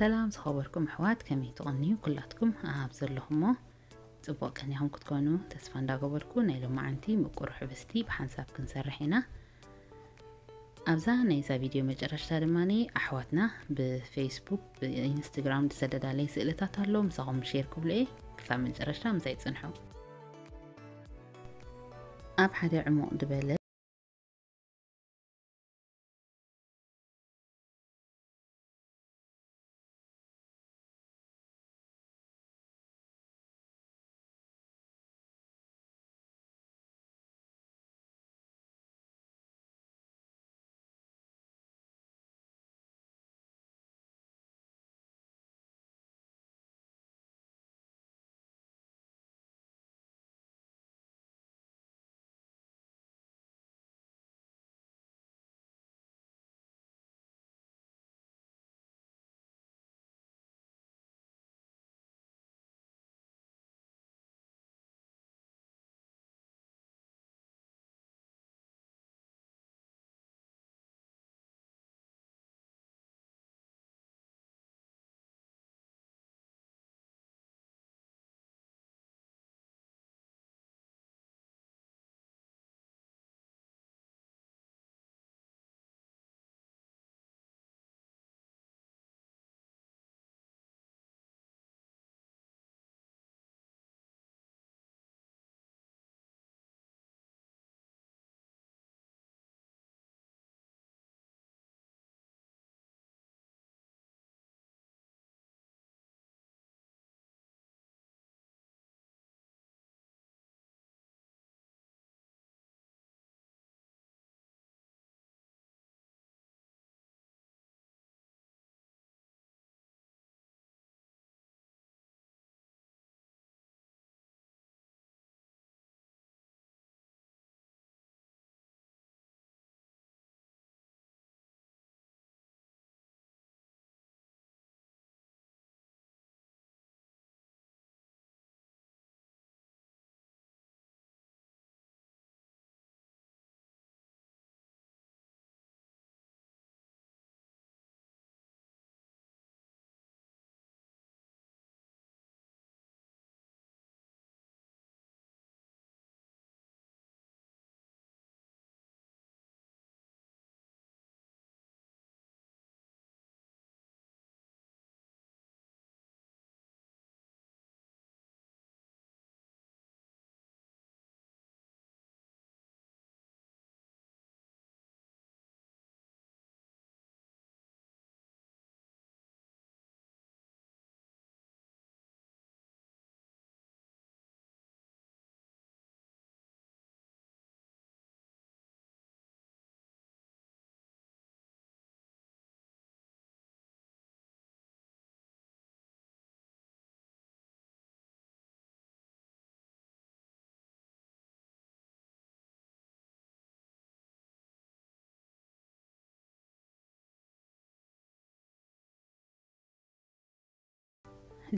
ሰላም ዝኸበርኩም ኣሕዋት፣ ከመይ ትቐንዩ? ኩላትኩም ኣብ ዘለኹሞ ጽቡቕ ቀኒኹም ክትኮኑ ተስፋ እንዳገበርኩ፣ ናይ ሎማዓንቲ ምቁር ሕብስቲ ብሓንሳብ ክንሰርሕ ኢና። ኣብዛ ናይዛ ቪድዮ መጨረሽታ ድማ ኣሕዋትና ብፌስቡክ፣ ብኢንስታግራም ዝሰደዳለይ ስእልታት ኣሎ፣ ምሳኹም ሼር ክብሉ እየ። ክሳብ መጨረሽታ ምሳይ ጽንሑ። ኣብ ሓደ ዕሙቕ ዝበለ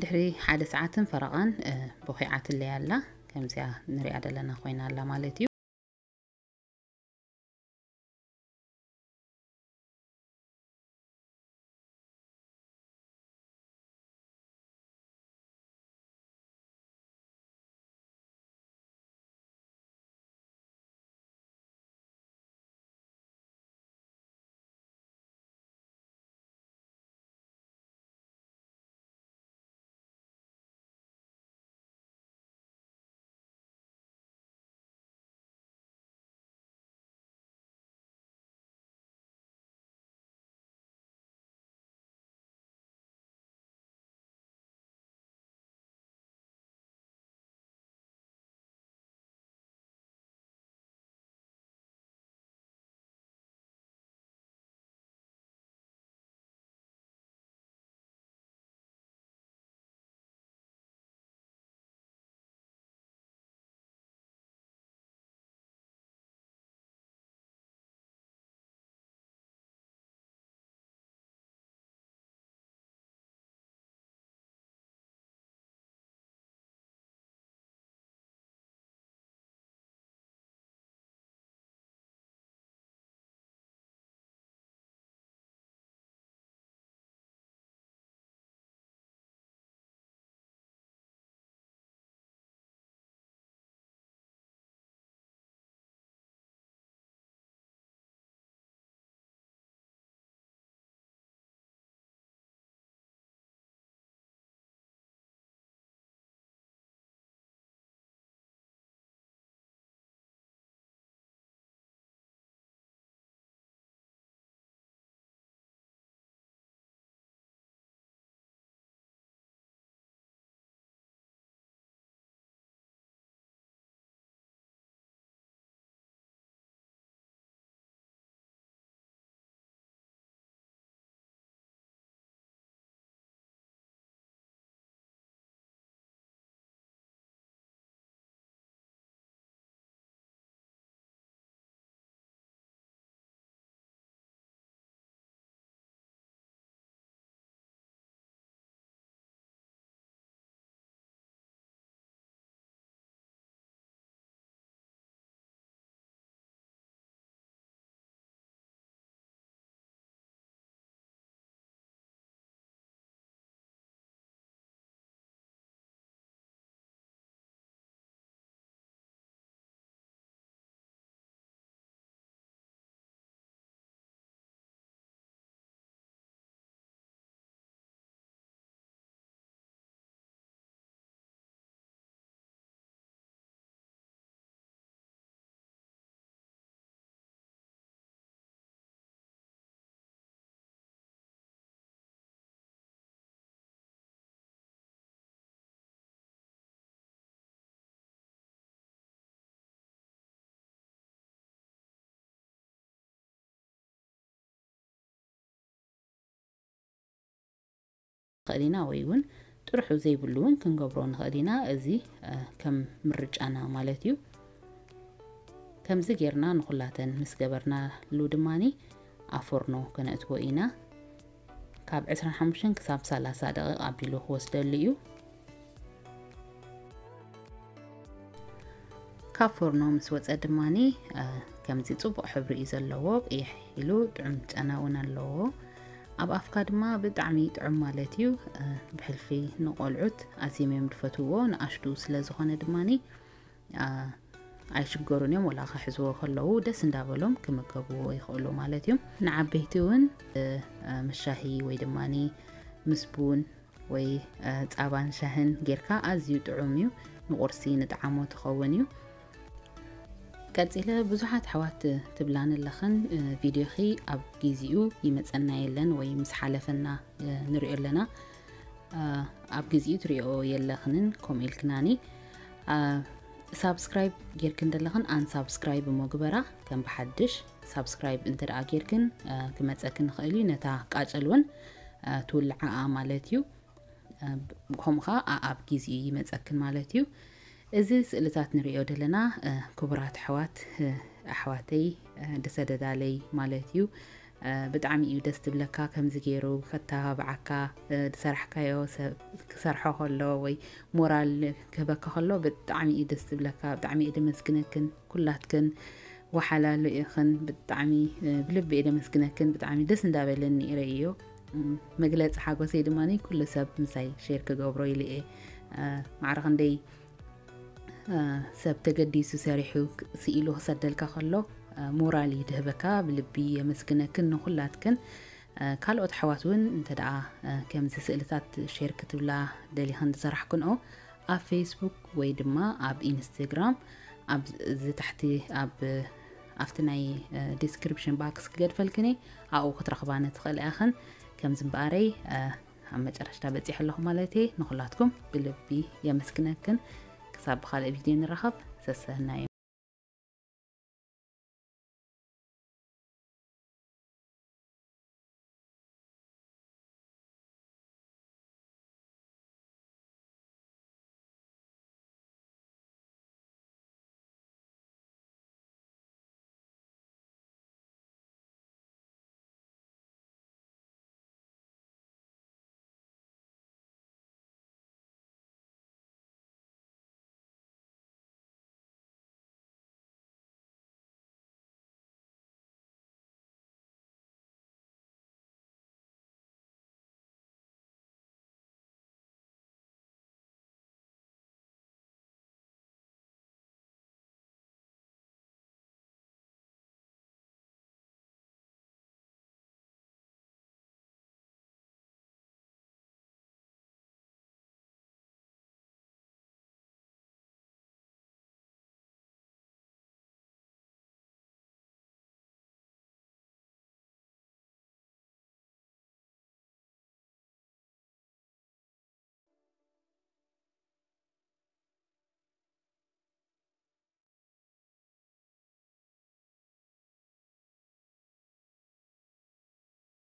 ድሕሪ ሓደ ሰዓትን ፈረቓን ቦኺዓትለይ ኣላ። ከምዚኣ ንሪኣ ዘለና ኮይና ኣላ ማለት እዩ። ንኽእል ኢና፣ ወይ እውን ጥርሑ ዘይብሉ እውን ክንገብሮ ንኽእል ኢና። እዚ ከም ምርጫና ማለት እዩ። ከምዚ ጌርና ንኹላተን ምስ ገበርናሉ ድማኒ ኣብ ፎርኖ ከነእትዎ ኢና። ካብ ዕስራን ሓሙሽተን ክሳብ ሰላሳ ደቂቕ ኣቢሉ ክወስደሉ እዩ። ካብ ፎርኖ ምስ ወፀ ድማኒ ከምዚ ፅቡቕ ሕብሪ እዩ ዘለዎ፣ ቅይሕ ኢሉ ጥዑም ጨና እውን ኣለዎ። ኣብ ኣፍካ ድማ ብጣዕሚ ጥዑም ማለት እዩ። ብሕልፊ ንቆልዑት ኣዝዮም እዮም ዝፈትውዎ፣ ንኣሽቱ ስለ ዝኾነ ድማኒ ኣይሽገሩን እዮም። ወላ ክሕዝዎ ከለዉ ደስ እንዳበሎም ክምገብዎ ይኽእሉ ማለት እዮም። ንዓበይቲ እውን ምስ ሻሂ ወይ ድማኒ ምስ ቡን ወይ ፃባን ሻህን ጌርካ ኣዝዩ ጥዑም እዩ። ንቁርሲ ንጣዕሞ ትኸውን እዩ። ቀፂለ ብዙሓት ኣሕዋት ትብላኒ ኣለኽን፣ ቪድዮኺ ኣብ ጊዜኡ ይመፀና የለን ወይ ምስ ሓለፈና ንሪኦ ኣለና፣ ኣብ ጊዜኡ ትሪኦ የለኽንን ከምኡ ኢልክናኒ። ሳብስክራይብ ጌርክን ዘለኽን ኣን ሳብስክራይብ እሞ ግበራ፣ ከም ብሓድሽ ሳብስክራይብ እንተ ደኣ ጌርክን ክመፀክን ንኽእል እዩ። ነታ ቃጨል እውን ትውልዓኣ ማለት እዩ። ከምኡ ከዓ ኣብ ጊዜኡ ይመፀክን ማለት እዩ። እዚ ስእልታት ንሪኦ ዘለና ክቡራት ኣሕዋት፣ ኣሕዋተይ ዝሰደዳለይ ማለት እዩ። ብጣዕሚ እዩ ደስ ትብለካ፣ ከምዚ ገይሩ ከተባብዓካ፣ ዝሰራሕካዮ ሰብ ክሰርሖ ከሎ ወይ ሞራል ክህበካ ከሎ ብጣዕሚ እዩ ደስ ትብለካ። ብጣዕሚ እየ ደመስግነክን ኩላትክን ወሓላሉ ኢኽን። ብጣዕሚ ብልቢ እየ ደመስግነክን። ብጣዕሚ ደስ እንዳበለኒ እየ ርእዮ። መግለፂ ሓጎሰይ ድማ ኩሉ ሰብ ምሳይ ሼር ክገብሮ ኢሉ እየ። ማዕረ ክንደይ ሰብ ተገዲሱ ሰሪሑ ስኢሉ ክሰደልካ ከሎ ሞራል እዩ ድህበካ። ብልቢ የመስግነክን ንኩላትክን። ካልኦት ኣሕዋት እውን እንተ ደኣ ከምዚ ስእልታት ሼር ክትብላ ደሊኽን ዝሰራሕክንኦ ኣብ ፌስቡክ ወይ ድማ ኣብ ኢንስታግራም ኣብ እዚ ታሕቲ ኣብ ኣብቲ ናይ ዲስክሪፕሽን ባክስ ክገድፈልክን እየ። ኣብኡ ክትረኽባኒ ትኽእላ ኢኽን። ከምዚ እምበኣረይ ኣብ መጨረሽታ በፂሐ ኣለኹ ማለት እየ። ንኹላትኩም ብልቢ የመስግነክን። ክሳብ ብኻልእ ቪድዮ ንራኸብ። ሰሰናዩ።